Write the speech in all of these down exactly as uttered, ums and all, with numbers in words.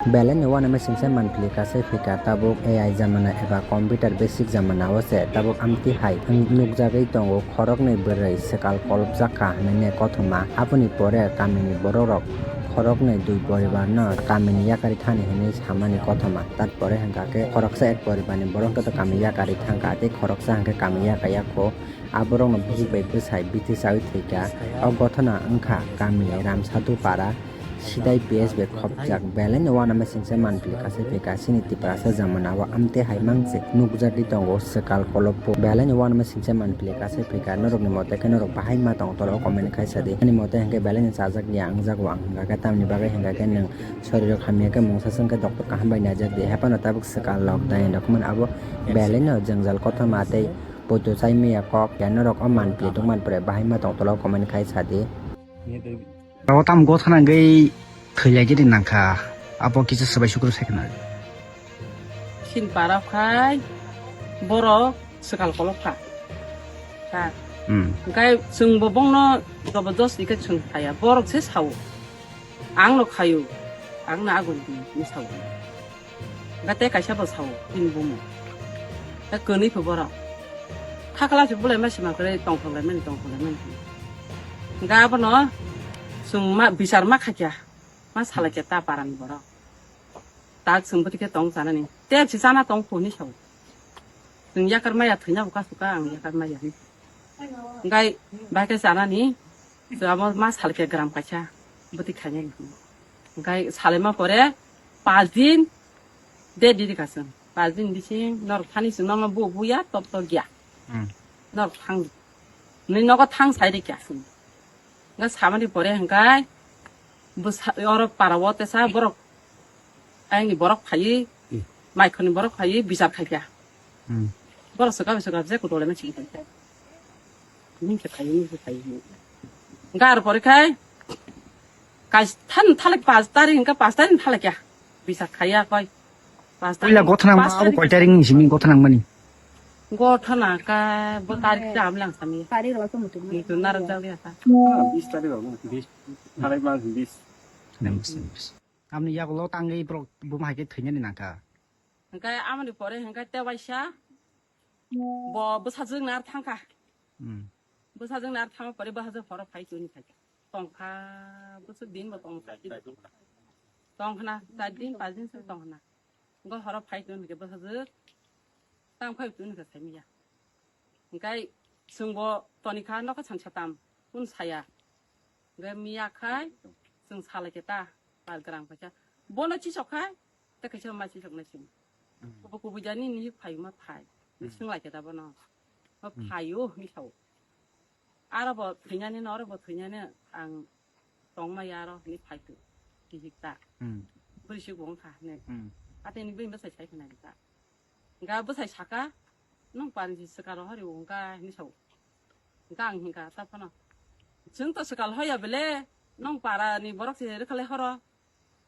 Belai no uanama singsa manpili kasai phika tabuk A I jamana eba computer basic jamana o se tabuk amtwi hai wng nukjagwi tongo khoroknwi bwrwi swkal kolopjak kha hwnwi ne kothoma. Aboni pore kamini borok rok khoroknwi dui poribar no kamini yakarwi thani hwnwi samani kothoma. Tatpore hwnkha khe khoroksa ek poribar ni borok khe to kamini yakarwi thangkha tei khoroksa hwnkhe kamini yaka yakho. Aborokno bihik bai bwsai bithi chawi thwikha. O gothona wngkha kami Ramsadhu para. Sidai P S bai khopjak belai no uanama singsa manpili kasai phika chini Tiprasa jamana o amtwi hai mangse nukjagwi tongo swkal kolopbo belai no uanama singsa manpili kasai phika norokni mote khe norok bahai ma tong tolo comment khai sadi ani mote hwnkhe belai no chajak ya wngjago ang hwnkha khe tamni bagwi hwnkha khe nwng sorirok hamya khe mungsa swngkhe doctor kaham bai naijak di hephano tabuk swkal lok dai rok man abo belai no jwngjal kothoma tei poito chai maya kok ya norok o manpili tong manpore bahai ma tong tolo comment khai sadi. Abo tam gothana wngwi thwilaigini nangkha, abo kisa swbai sukru sai khna. Sin para khai borok swkal kolok kha. Ha. Hmm. Hwnkhe chwngbo bongno jabardasti khe chwng khaya, borok se sao. Ang no khayo, ang no agon di, ni sao. Hwnkhe tei kaisa bo sao, bini bumung. Tei kwnwi pho borok. Khakla se bulai ma sima kwrwi tongthok lai mani, tongthok lai mani. Hwnkhe abono chwng ma, bichar ma khaikha, ma salai khe ta parani borok. Tak chwng bwtwi khe tong chanani. Tei se chana tong pho ni sao. Chwng yakar maya thwina bo kasu ka, ang yakar maya ni. Hwnkhe bai khe chanani, chwng abo ma salai khe gram kaisa bwtwi khainani. Hwnkhe salaima pore pas din, de diri ka chwng. Pas din bising norok thani chwng nono bu buya top top ya. Hmm. Norok thang. Ni nogo thang sai de kya chwng. Hwnkhe samani pore hwnkhe bwsa-, oro para o tesa borok, ayangni borok phaiwi, hmm, maikhorni borok phaiwi bichar khaikha. Hmm. Borok swkang swkang je kutole ma chini khaikha. Nini khe phaiwi, nini khe phaiwi. Hwnkhe ar pore khai, kais than thalak pas tarik hwnkhe pas tarik thalak ya. Bichar khaiya koi. Pas tarik, puila gothana pas ma abo tarik koi tarik ni simi gothana mani? Gothana ka bo tarik ta amlang sami. Tarik rok mutu. Mutu narok jagya ta. Bis tarik rok, bis. Tarik mas bis. Nice, nice. Tamni yagulo tangwi borok buma hai khe thwinani nangkha. Hwnkhe amoni pore hwnkhe tewaisa bo bwsajwk nar thangkha. Hmm. Bwsajwk nar thangma pore bwsajwk horo phai tuni khaikha. Tongkha bwswk din bo tongkha. Tongkhna char din pas din se tongkhna. Hwnkhe horo phai tuni khe bwsajwk tang phai tuni khe saimanya. Hwnkhe chwngbo tonikha nokha sang satam kun saya. Hwnkhe miya khai chwng salai khe ta par gram kaisa. Bono chisok khai tei kaisa ma chisok nai sini. Hmm. Kubu kubu jani ni phai ma phai. Hmm. Swng lai khe ta bono. Ma, hmm, phaio hwnwi sao. Aro bo thwinani no, oro bo thwinani ang tongmaya aro hwnwi phai twi. Kihik ta. Hmm. Bwrwi se bo wngkha hwnwi. Hmm. Atini bini bwsai sai khna ta. Hwnkhe bwsai saka, "Nwng parni se swkang rohori o wngkha," hinwi sao. Hwnkhe ang hinkha, "Ta phano chwng to swkang hoya bele, nwng para ni borok se rwkhalai horo.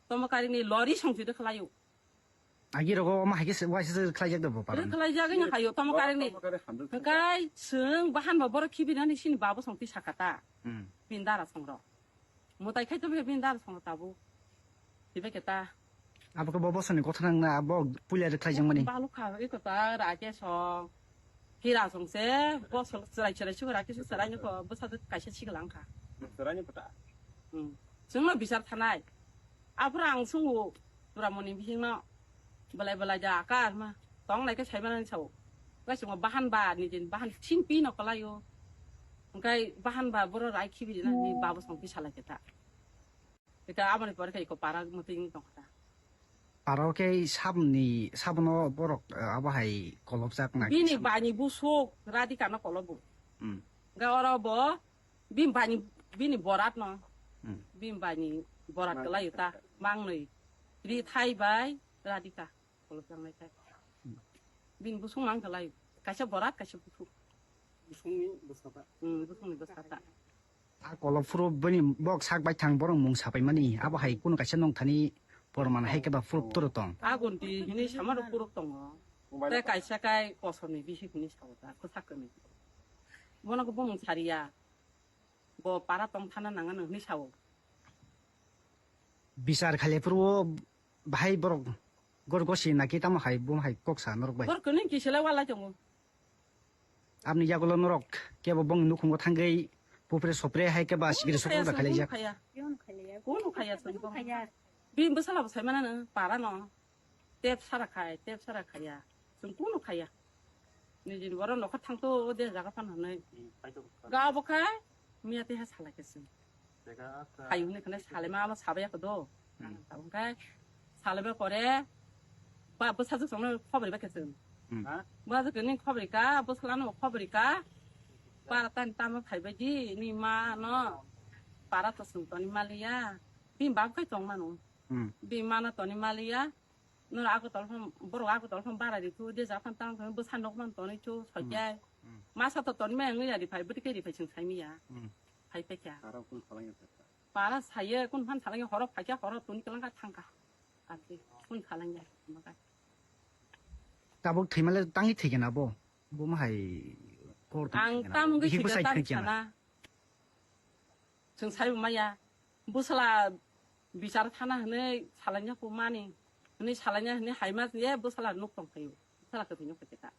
Tomo kari ni lori song se rwkhalai o." Agi rogo omo hai khe se, waisa se rwkhalai jak da bo para. Rwkhalai jak wngkha yo, tomo kari ni. Hwnkhe chwng bahan ba borok khibi nani sini babo song twi saka ta. Hmm. Bini dara song rok. Mwtai khai tongkhe bini dara song rok tabuk. Hibai khe ta. Abo khe bo bosoni kothonang na abo puila rwkhlai jangmani. Balukha iko ta ra khe song. Hira song se bosol chwrai chwrai sukha ra khe su chwrai ni ko bwsa kaisa sikla wngkha. Chwrai ni pata. Hmm. Chwngno bichar thanai. Aphuru ang sungo Turamoni bisingno belai belai ja akar ma tong nai khe sai manani sao. Wngkha chwngno bahan ba ni din bahan thin pi no kwlai o. Hwnkhe bahan ba boro rai khibi rina ni babo song twi salai khe ta. Ita aboni pore khe iko para mwtwi wng tong kha ta. Aro khe sabni, sabno borok, eh, abo hai kolopjak na bini kisa. Bani busuk Radhika no kolobo. Hmm. Ga oro bo bini bani, bini borat no. Hmm. Bini bani borat mang kwlai ta mangnwi. Ri thai bai Radhika kolopjak nai thai. Hmm. Bini busuk mang kwlai. Kaisa borat, kaisa busuk. Busungni bwsata. Hmm, busungni bwsata. A kolok phuru bini bok sak baithang borok mung sapaimani, abo hai kunu kaisa nongthani porman hai khe ba phuru toro tong. A gonti hini sama rok phuru tongo. Tei kaisa kai kosorni bihik hini sao ta, kwchak kwrwi. Bono khe bumung sariya. Bo para tong thana nangano hini sao. Bichar khaile phuru Bahai borok gor gosi naki tamo hai bum hai kok sa norok bai. Borok kwnwi kisila wala tongo. Abni yagulo norok kebo bong nukhungo thangwi pupre sopre hai keba sikiri sopre da khailaijak. Kunu khaya. Kunu khaya. Bini bwsala bo saimana no para no. Tep sara khai, tep sara khaya. Chwng kunu khaya. Nijini borok nokha thangto o de jaga phan hwnwi. Ga bo khai miya teha salai khe chwng. Hai hwnwi khwnai salai ma, ma sabai ya khe do. Tabuk khai salai ba pore ba bwsajwk chwngno khobori ba khe chwng. Bwsajwk ni khobori ka, bwsala no khobori ka. Para tani tamo phai bai di, ni ma no. Para to chwng toni maliya. Bini bab khai tong mano. Bini ma no toni maliya. Noro Agartala phano, borok Agartala phano bara ri thu, de ja phano tang phano bwsa nok man tonwi thu, sojai. Masa to tonwi maya wngwi ya ri phai, bwtwi khe ri phai chwng sai maya. Phai pekha. Para kung phalang ya pekha. Para saye, kun phan salang ya horo phaikha, horo tuni kwlang kha thangkha. Ati, kun salang ya, maka. Tabuk thwimale tangwi thwikhe na bo? Bo ma hai kor tang Ang thwikhe na tam bo? Wngwi Bihik thwikha bwsai tam thwikhe na? Sana. Chwng sai bo maya. Bwsala bichar thana hwnwi salaina ku mani. Hwnwi salaina hwnwi haima je bwsala nuk tong phaio. Bwsala kwthwi nuk phaikhe ta.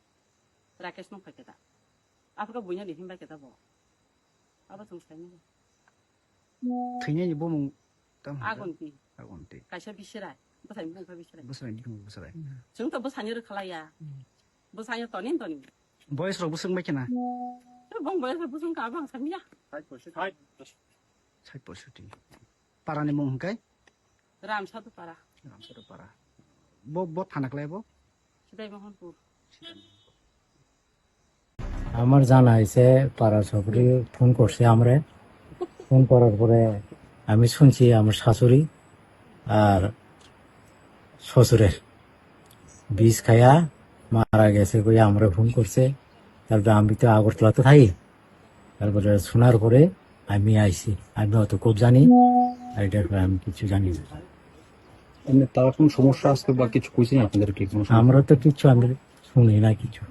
Rakesh nuk phaikhe ta. Aphuru buino ni himbai khe ta bo. Abo chwng saimani. Thwinani bumung tamo hwnka? Agonti. Agonti. Kaisa bisirai. Bwsai bumung kha bisirai. Bwsai bumung bwsai. Chwng to bwsani rwkhalaiya. Bwsai toni toni. Boyes rok bwswk bai khena? Bong boyes rok bwswk ka bang samya. Sait poisoti. Parani mung hwnkai? Ramsadu para. Ramsadu para. Bo, bo thana klai bo? Sidai Mohanpur. আমার জানা হয়েছে পাড়া সবরি ফোন করছে আমরে। ফোন করার পরে আমি শুনছি আমার শাশুড়ি আর শ্বশুরের বিষ খায়া মারা গেছে কই আমরা ফোন করছে। তারপরে আমি তো আগরতলাতে থাকি। তারপরে শোনার পরে আমি আইছি। আমি অত খুব জানি, আর এটার ব্যাপারে আমি কিছু জানি না। এমনি তারা কোনো সমস্যা আসতে বা কিছু কইছে না আপনাদেরকে? কোনো সমস্যা? আমরা তো কিচ্ছু, আমি শুনি না কিছু।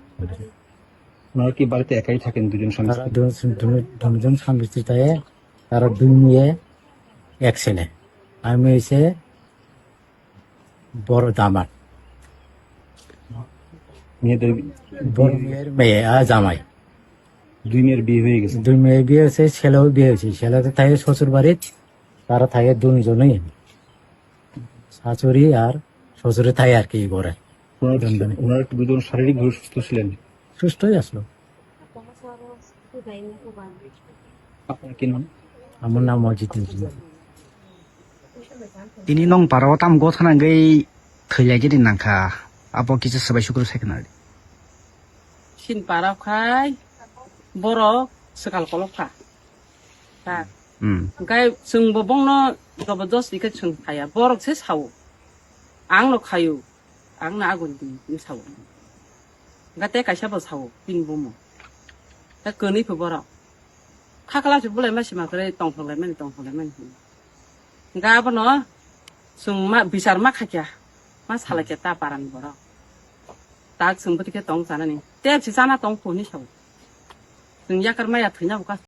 ওনারা কি বাড়িতে একাই থাকেন, দুজন স্বামী তারা স্ত্রী? দুজন, দুজন, দুজন স্বামী স্ত্রী থাকে, তারা দুই মেয়ে, এক ছেলে। আমি হইছে বড় দামাদ। মেয়েদের বড় মেয়ের মেয়ে আর জামাই। দুই মেয়ের বিয়ে হয়ে গেছে? দুই মেয়ের বিয়ে হয়েছে, ছেলেও বিয়ে হয়েছে। ছেলে তো থাকে শ্বশুর বাড়িত, তারা থাকে দুজনেই। শাশুড়ি আর শ্বশুরে থাকে আর কি করে। ওনারা, দুজনে। ওনারা কি দুজন শারীরিকভাবে সুস্থ ছিলেন? সুস্থই আসলো। আপনার কি নাম? আমার নাম অজিত Majumdar. Tini nwng para o tamo gotha nangwi thwilaigini nangkha, abo kisa swbai sukru sai khna di. Sin para o khai borok swkal kolok kha. Ta. Hmm. Hwnkhe chwngbo bongno jobodosti khe chwng khaya, borok se sao. Ang no khayo, ang no agon di, hinwi sao. Hwnkhe tei kaisa bo sao, bini bumung. Tei kwnwi pho borok. Khakla se bulai ma sima kwrwi tongthok lai mani, tongthok lai mani hwnwi. Hwnkhe abono chwng ma, bichar ma khaikha, ma salaikha ta parani borok. Tak chwng bwtwi khe tong chanani. Tei se chana tong pho hinwi sao. Chwng yakar maya thwina bo ka.